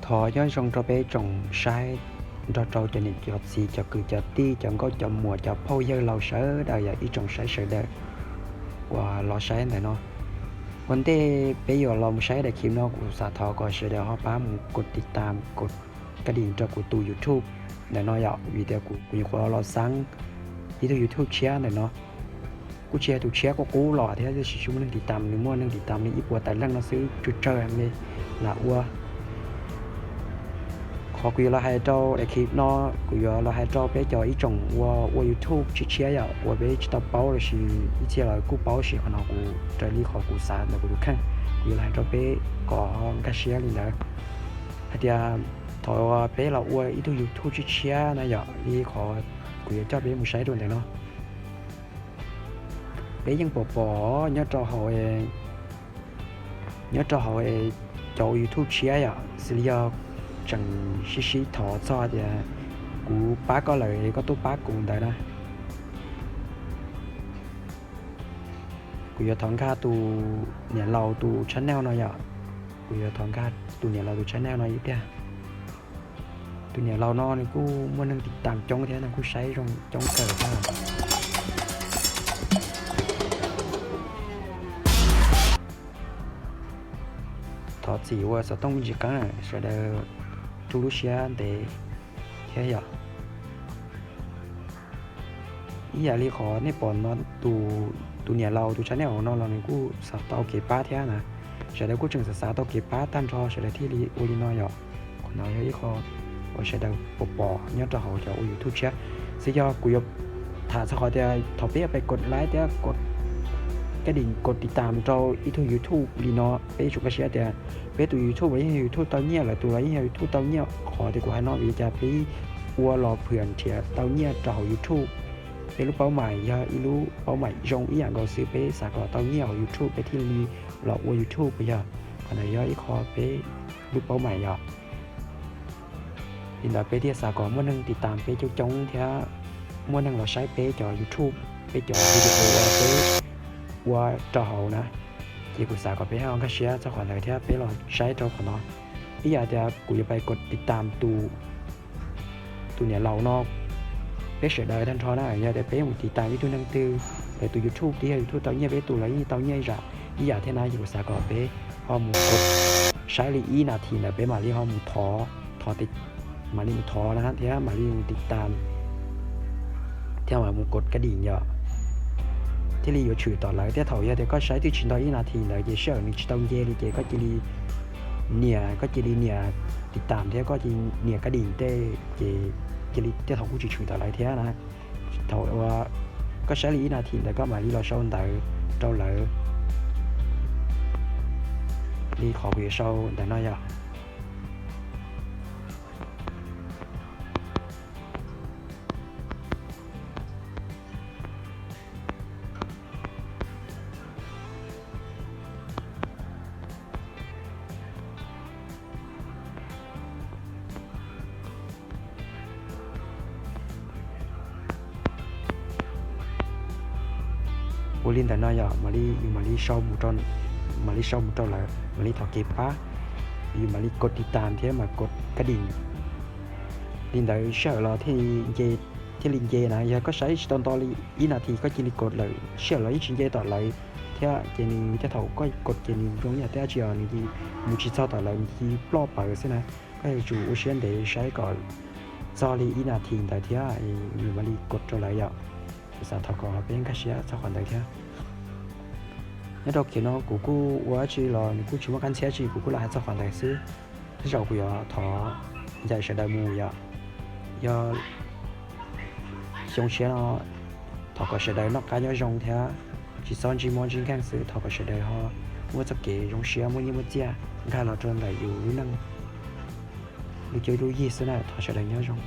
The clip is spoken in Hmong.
Thov nyob zoo rau peb tsoom saib, nrog rau cov niam cov txiv, cov kwv cov tij, cov nkauj cov muam, cov phauj yawg laus sawv daws, yog ib tsoom saib sawv daws uas los saib ntawm no. Ua ntej peb yuav los mus saib daim clip no, kuv xav thov kom sawv daws ho pab mus kos tiv tam, kos kaj dim rau kuv tus YouTube ntawm no yom, vim tias kuv nyuam qhuav los xaab ib tug YouTube tshiab ntawm no. Kuj tsis yog tus tshiab, kuj qub los thiab, tab sis tsis muaj neeg tiv tam, nws muaj neeg tiv tam li ib puas tawm leej no xwb, tsawg tsawg li lam ua. Qhov kuv yuav los hais rau daim clip no, kuv yuav los hais rau peb cov ib tsoom ua, ua YouTube tshiab tshiab yom, uas peb tsis tau paub los sis ib txhia los kuj paub, tab sis qhov no kuv raws li qhov kuv xav ntawm kuv tus kheej, kuv yuav los hais rau peb kom nkag siab li ntawd. Hais tias thaum peb los ua ib tug YouTube tshiab tshiab na yom, li qhov kuv yuav coj peb mus saib dua ntawm no, peb yeej pom pom nyob rau hauv, nyob rau hauv cov ua YouTube tshiab yom, xws li yog tseem sib sib thov txog tias kuv pab koj lawm koj tuaj pab kuv ntawd na. Kuv yuav thov nkag tus niam laus tus channel no yom. Kuv yuav thov nkag tus niam laus tus channel no ib pliag. Tus niam laus no nws kuj muaj neeg tiv tam coob thiab, nws kuj saib zoo coob kawg thiab. Thov txim uas xov tooj me ntsis qeeb, sawv daws tu lub siab ntev thiab yom. Ib yam li qhov nej pom no, tus niam laus tus channel no los nws kuj xav tau kev pab thiab na. Sawv daws kuj tseem xav xav tau kev pab tag nrho, sawv daws thiaj li ua li no yom. Qhov no yog ib qho uas sawv daws pom pom nyob rau hauv cov ua YouTube tshiab. Xwb yog kuv yuav tham txog qhov tias thaum peb yuav pais kos like thiab kos kaj dim, kos tiv tam rau ib tug YouTube li no, peb yuav tsum nkag siab tias peb tus YouTube los yeej yog YouTube tau nyiaj, lawv tus los yeej yog YouTube tau nyiaj. Qhov tias kuv hais no vim li cas peb ua los phwm nrhiav tau nyiaj rau hauv YouTube. Peb lub paub mais yog ib lub paub mais zoo ib yam nkaus xwb, peb xav kom tau nyiaj hauv YouTube peb thiaj li los ua YouTube yog. Qhov ntawd yog ib qho peb lub paub mais yom. Li ntawd peb thiaj xav kom muaj neeg tiv tam peb coob coob thiab muaj neeg los saib peb cov YouTube, peb cov video uas peb ua rau hauv na. Ces kuv xav kom peb ho nkag siab txog qhov ntawd thiab peb los saib rau qhov no. Ib yam tias kuv yuav pais kos tiv tam tus niam laus no, peb sawv daws tag nrho na, yog tias peb mus tiv tam ib tug neeg twg, lawv tus YouTube twb yog YouTube tau nyiaj, peb tus los yeej tau nyiaj ib yam, ib yam thiab na. Ces kuv xav kom peb ho mus kos, saib li ib nas this ntawd peb mam li ho mus thov, thov, mam li mus thov na thiab mam li mus tiv tam thiab mam mus kos kaj dim yom, thiaj li yuav tshwm tom lawv. Thiab thaum yog tias koj saib twb tsis nto ib nas this ntawd ces sij hawm nws tsis tau nce li ces koj cia li nias, koj cia li nias tiv tam thiab koj cia li nias kaj dim tej ces cia li, thiaj thaum kuj tsis tshwm tom lawv thiab na. Thaum uas koj saib li ib nas this ntawd koj mam li los sau ntawv rau lawv li qhov kuv yuav sau ntawm no yom. Ua li ntawm no yom, mam li, yus mam li sau mus rau, mam li sau mus rau lawv, mam li thov kev pab, yus mam li kos tiv tam thiab mam kos kaj dim. Li ntawd sij hawm los thiaj li nce na. Yog koj saib tsis tau nto li ib nas this koj cia li kos lawm sij hawm los yeej tsis nce tom lawv thiab ces nws thiaj, thaum koj kos ces nws zoo ib yam thiab tsis os, nws mus tsis txog tom lawv, nws cia li ploj pawv xwb na. Koj yuav tsum ua siab ntev saib kom txog li ib nas this ntawd thiab yus mam li kos rau lawv yom. Kuv xav thov kom peb nkag siab txog qhov ntawd thiab. Nyob rau kiv no kuv kuj ua dab tsi los nws kuj tsis muaj qab ntxhiab tsi, kuv kuj los hais txog qhov ntawd xwb. Tej zaum kuv yuav thov ncaim sawv daws mus yom. Yog xyoo tshiab no thov kom sawv daws noj qab nyob zoo thiab tsis txhob ntsib mob ntsib nkeeg xwb, thov kom sawv daws ho muaj txoj kev zoo siab muaj nyiaj muaj txiaj nkag los rau ntawm yus lub neej, lub cuab lub yig xwb na, thov sawv daws nyob zoo.